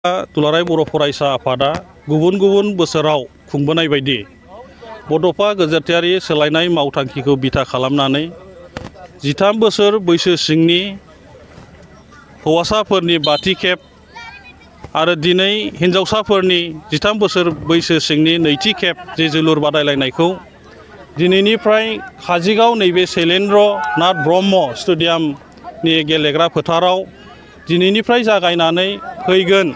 दुलाराय बर' फरायसा आफादा गुबुन गुबुन बोसोराव खुंबोनाय बायदि बड'फा गेजेरारि सोलायनाय मावथांखिखौ बिथा खालामनानै 13 बोसोर बैसो सिंनि हौवासाफोरनि 30 खेब आरो दिनै हिनजावसाफोरनि 13 बोसोर बैसो सिंनि नैथि खेब जे जोलुर बादायलायनायखौ दिनैनिफ्राय काजिगाव नैबे शैलेन्द्र नाथ ब्रह्म स्टेडियामनि गेलेग्रा फोथाराव दिनैनिफ्राय जागायनानै फैगोन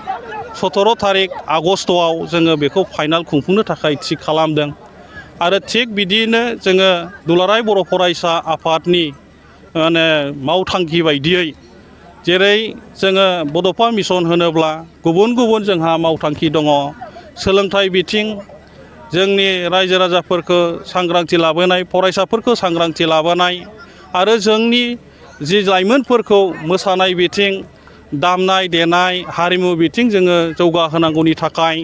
17 तारिख आगस्टआव जोङो बेखौ फाइनाल खुंफुंनो थाखाय थि खालामदों आरो थिग बिदिनो जोङो दुलाराय बर' फरायसा आफादनि मावथांखि बायदियै जेरै जोङो बड'फा मिशन होनोब्ला गुबुन गुबुन जोंहा मावथांखि दङ सोलोंथाइ बिथिं जोंनि रायजो राजाफोरखौ सांग्रांथि लाबोनाय फरायसाफोरखौ सांग्रांथि लाबोनाय आरो जोंनि जि लाइमोनफोरखौ मोसानाय बिथिं दामनाय देनाय हारिमु बिथिं जोङो जौगाहोनांगौनि थाखाय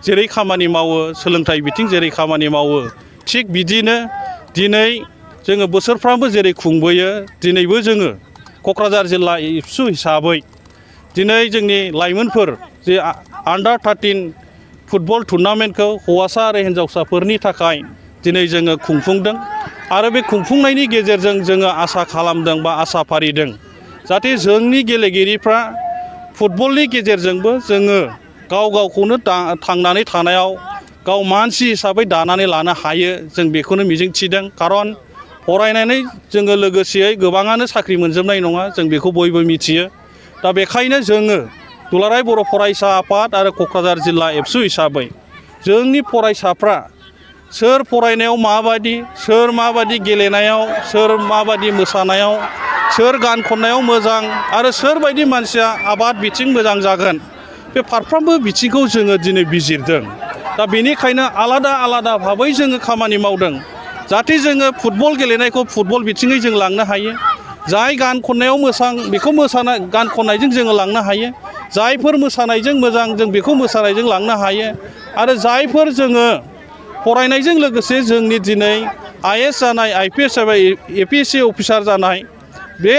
जेरै खामानि मावो सोलोंथाइ बिथिं जेरै खामानि मावो थिग बिदिनो दिनै जोङो बोसोरफ्रामबो जेरै खुंबोयो दिनैबो जोङो क'क्राझार जिल्ला एबसु हिसाबै दिनै जोंनि लाइमोनफोर जे आन्डार 13 फुटबल टुर्नामेन्टखौ हौवासा आरो हिनजावसाफोरनि थाखाय दिनै जोङो खुंफुंदों आरो बे खुंफुंनायनि गेजेरजों जोङो आसा खालामदों बा आसा फारिदों जाहाथे जोंनि गेलेगिरिफ्रा फुटबलनि गेजेरजोंबो जोङो गाव गावखौनो थांनानै थानायाव गाव मानसि हिसाबै दानानै लानो हायो जों बेखौनो मिजिंथिदों खारन फरायनानै जोङो लोगोसेयै गोबाङानो साख्रि मोनजोबनाय नङा जों बेखौ बयबो मिथियो दा बेखायनो जोङो दुलाराय बर' फरायसा आफाद आरो क'क्राझार जिल्ला एबसु हिसाबै जोंनि फरायसाफ्रा सोर फरायनायाव माबायदि सोर माबायदि गेलेनायाव सोर माबायदि मोसानायाव सोर गान खननायाव मोजां आरो सोरबायदि मानसिया आबाद बिथिं मोजां जागोन बे फारफ्रोमबो बिथिंखौ जोङो दिनै बिजिरदों दा बेनिखायनो आलादा आलादा भाबै जोङो खामानि मावदों जाहाथे जोङो फुटबल गेलेनायखौ फुटबल बिथिङै जों लांनो हायो जाय गान खननायाव मोजां बेखौ गान खननायजों जोङो लांनो हायो जायफोर मोसानायजों मोजां जों बेखौ मोसानायजों लांनो हायो आरो जायफोर जोङो फरायनायजों लोगोसे जोंनि दिनै आइएएस जानाय आइपिएस जाबाय एपिएससि अफिसार जानाय बे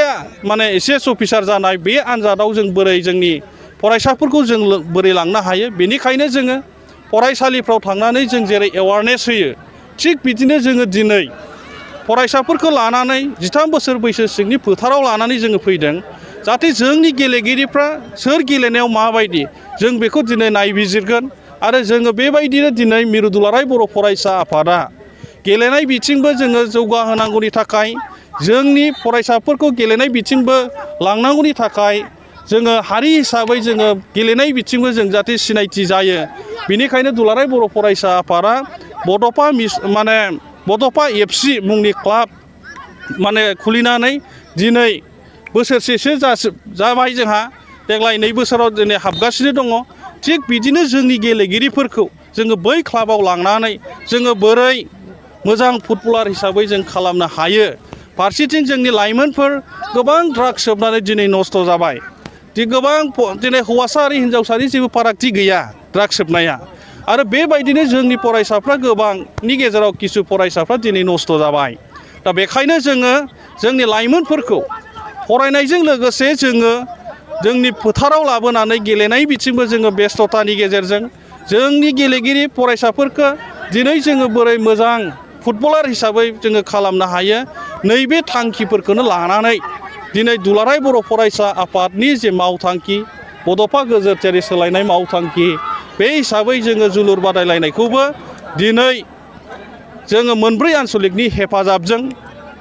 एसएस अफिसार जानाय बे आन्जादाव जों बोरै जोंनि फरायसाफोरखौ जों बोरै लांनो हायो बेनिखायनो जोङो फरायसालिफ्राव थांनानै जों जेरै एवारनेस होयो थिग बिदिनो जोङो दिनै फरायसाफोरखौ लानानै 13 बोसोर बैसो सिंनि फोथाराव लानानै जोङो फैदों जाहाथे जोंनि गेलेगिरिफ्रा सोर गेलेनायाव माबायदि जों बेखौ दिनै नायबिजिरगोन आरो जोङो बेबायदिनो दिनै मिरु दुलाराय बर' फरायसा आफादा गेलेनाय बिथिंबो जोङो जौगाहोनांगौनि थाखाय जोंनि फरायसाफोरखौ गेलेनाय बिथिंबो लांनांगौनि थाखाय जोङो हारि हिसाबै जोङो गेलेनाय बिथिंबो जों जाहाथे सिनायथि जायो बेनिखायनो दुलाराय बर' फरायसा आफादा बड'फा एफसि मुंनि क्लाब खुलिनानै दिनै बोसोरसेसो जाबाय जोंहा देग्लाय 2 बोसोराव दिनै हाबगासिनो दङ थिग बिदिनो जोंनि गेलेगिरिफोरखौ जोङो बै क्लाबाव लांनानै जोङो बोरै मोजां फुटबलार हिसाबै जों खालामनो हायो फारसेथिं जोंनि लाइमोनफोर गोबां ड्राग्स सोबनानै दिनै नस्थ' जाबाय गोबां दिनै हौवासा आरो हिनजावसानि जेबो फारागथि गैया ड्राग्स सोबनाया आरो बेबायदिनो जोंनि फरायसाफ्रा गोबांनि गेजेराव किसु फरायसाफ्रा दिनै नस्थ' जाबाय दा बेखायनो जोङो जोंनि लाइमोनफोरखौ फरायनायजों लोगोसे जोङो जोंनि फोथाराव लाबोनानै गेलेनाय बिथिंबो जोङो बेस्थ'तानि गेजेरजों जोंनि गेलेगिरि फरायसाफोरखौ दिनै जोङो बोरै मोजां फुटबलार हिसाबै जोङो खालामनो हायो नैबे थांखिफोरखौनो लानानै दिनै दुलाराय बर' फरायसा आफादनि जे मावथांखि बड'फा गेजेरारि सोलायनाय मावथांखि बे हिसाबै जोङो जोलुर बादायलायनायखौबो दिनै जोङो मोनब्रै आन्सलिकनि हेफाजाबजों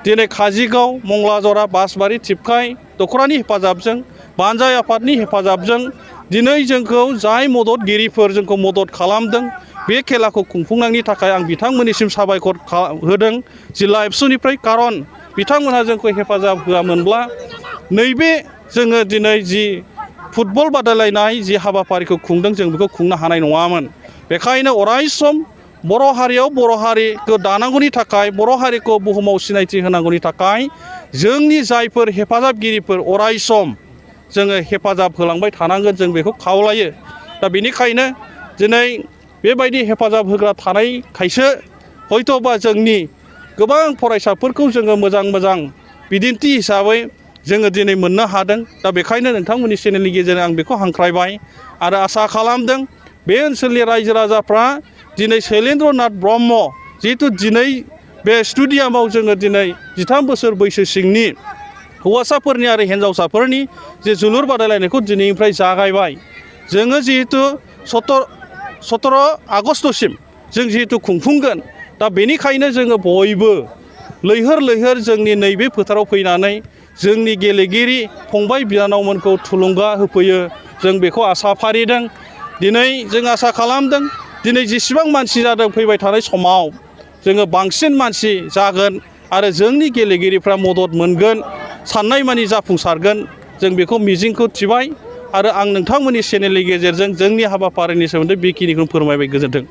दिनै काजिगाव मंलाजरा बासबारि थिपखाय दख'रानि हेफाजाबजों बानजाय आफादनि हेफाजाबजों दिनै जोंखौ जाय मददगिरिफोर जोंखौ मदद खालामदों बे खेलाखौ खुंफुंनायनि थाखाय आं बिथांमोननिसिम साबायखर होदों जिल्ला एबसुनिफ्राय खारन बिथांमोनहा जोंखौ हेफाजाब होआमोनब्ला नैबे जोङो दिनै जि फुटबल बादायलायनाय जि हाबाफारिखौ खुंदों जों बेखौ खुंनो हानाय नङामोन बेखायनो अरायसम बर' हारियाव बर' हारिखौ दानांगौनि थाखाय बर' हारिखौ बुहुमाव सिनायथि होनांगौनि थाखाय जोंनि जायफोर हेफाजाबगिरिफोर अरायसम जोङो हेफाजाब होलांबाय थानांगोन जों बेखौ खावलायो दा बेनिखायनो दिनै बेबायदि हेफाजाब होग्रा थानायखायसो हयथ'बा जोंनि गोबां फरायसाफोरखौ जोङो मोजां बिदिन्थि हिसाबै जोङो दिनै मोननो हादों। दा बेखायनो नोंथांमोननि चेनेलनि गेजेरजों आं बेखौ हांख्रायबाय आरो आसा खालामदों बे ओनसोलनि रायजो राजाफ्रा दिनै शैलेन्द्र नाथ ब्रह्म जिहेथु दिनै बे स्टुडियामाव जोङो दिनै 13 बोसोर बैसो सिंनि हौवासाफोरनि आरो हिन्जावसाफोरनि जे जोलुर बादायलायनायखौ दिनैनिफ्राय जागायबाय। जोङो जिहेतु 17 आगष्टसिम जों जिहेतु खुंफुंगोन। दा बेनिखायनो जोङो बयबो लैहोर लैहोर जोंनि नैबे फोथाराव फैनानै जोंनि गेलेगिरि फंबाय बिनानावमोनखौ थुलुंगा होफैयो। जों बेखौ आसा फारिदों। दिनै जों आसा खालामदों दिनै जेसेबां मानसि जादों फैबाय थानाय समाव जोङो बांसिन मानसि जागोन आरो जोंनि गेलेगिरिफ्रा मदद मोनगोन, साननाय मानि जाफुंसारगोन। जों बेखौ मिजिंखौ थिबाय आरो आं नोंथांमोननि चेनेलनि गेजेरजों जोंनि हाबाफारिनि सोमोन्दै बेखिनिखौ फोरमायबाय। गोजोन्थों।